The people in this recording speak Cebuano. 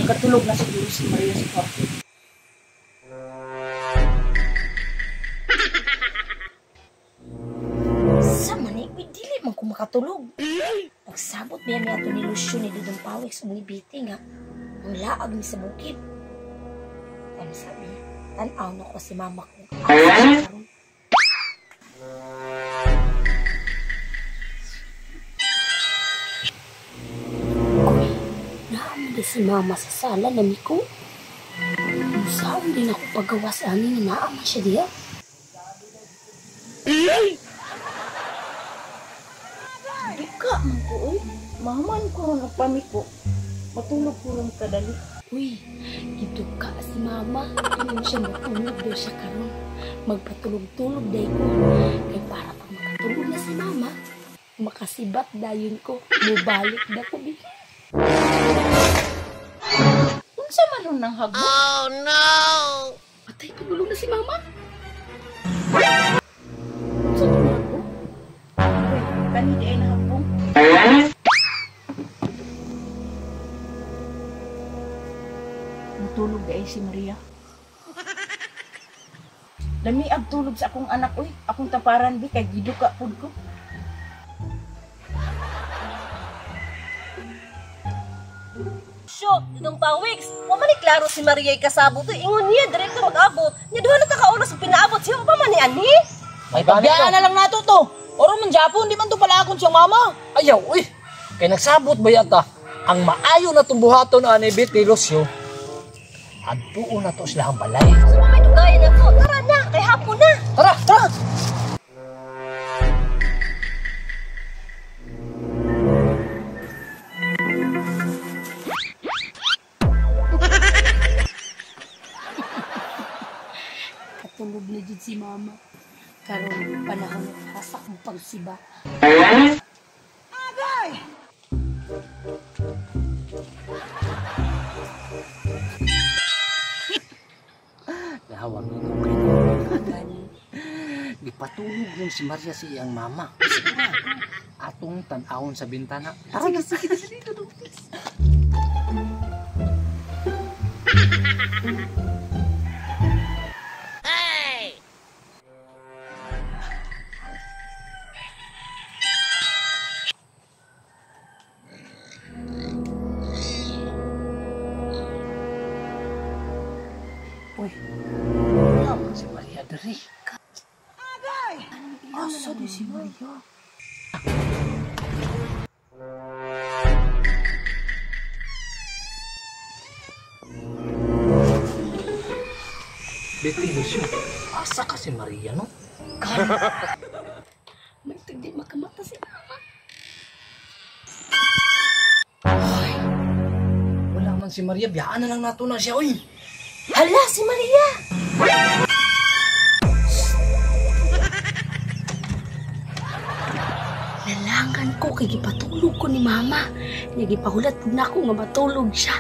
Nakatulog na siguro si Maria sa kwarto. Sa man eh, dili man ko makatulog. Nagsabot biya mi ato ni Lucio ni Dudong Pawis ug ni Biti nga ang laag mi sa bukid. Tan sabi, tan-aw na ko si mama ko. Uy, naamon din si mama sa sala na miko. Saan din ako pagawas ani nga naaman siya diya? Duka man ko, uy. Mahuman ko ron ang pamiko. Matulog ko ron kadali. Uy, giduka si mama. Ingon siya matulog daw siya karon. Magpatulog-tulog day ko. Kay para pag makatulog na si mama, makasibat dayon ko. Mubalik na ko, bi. Unsa man ron ang hagbo? Oh no! Patay, pagulong na si mama. Unsa man hagbo? Uy, kani di ay nahagbong. Matulog ay si Maria. Lami ag tulog sa akong anak, uy. Akong taparan bi kay giduka pud ko. Syo, Dudong Pawis, wa man ni klaro si Maria kasabot. Uy, ingon niya direkto mag-abot. Nya duha na ta ka oras pinaabot siya pa man ni ani. Ay, pagbiyaan na lang nato to. Oro man Japon, di man to palakon siyang mama. Ayaw, uy. Kay nagsabot ba yata ang maayo na tong buhaton ani Betty Lucio. Adtuon na to sila ang balay. So, may dugayan ako. Tara na, kay hapon na. Tara, tara. Katulog na jud si mama. Karon panahon na sa akong pagsiba. Agay! Lawang ito kay gipatulog nun si Maria sa iyang mama. Atong tan-awon sa bintana. Tara na, sige, sige, sige. Hey! Uy, naman si Maria diri. Agay! Asa di si Maria? Betty, Lucio, asa ka si Maria, no? May tagdi makamata si mama. Ay, wala man si Maria, biyaan na lang nato na siya, uy. Hala, si Maria! Lalangan ko kay gipatulog ko ni mama. Nya gipahulat pud nako nga matulog siya.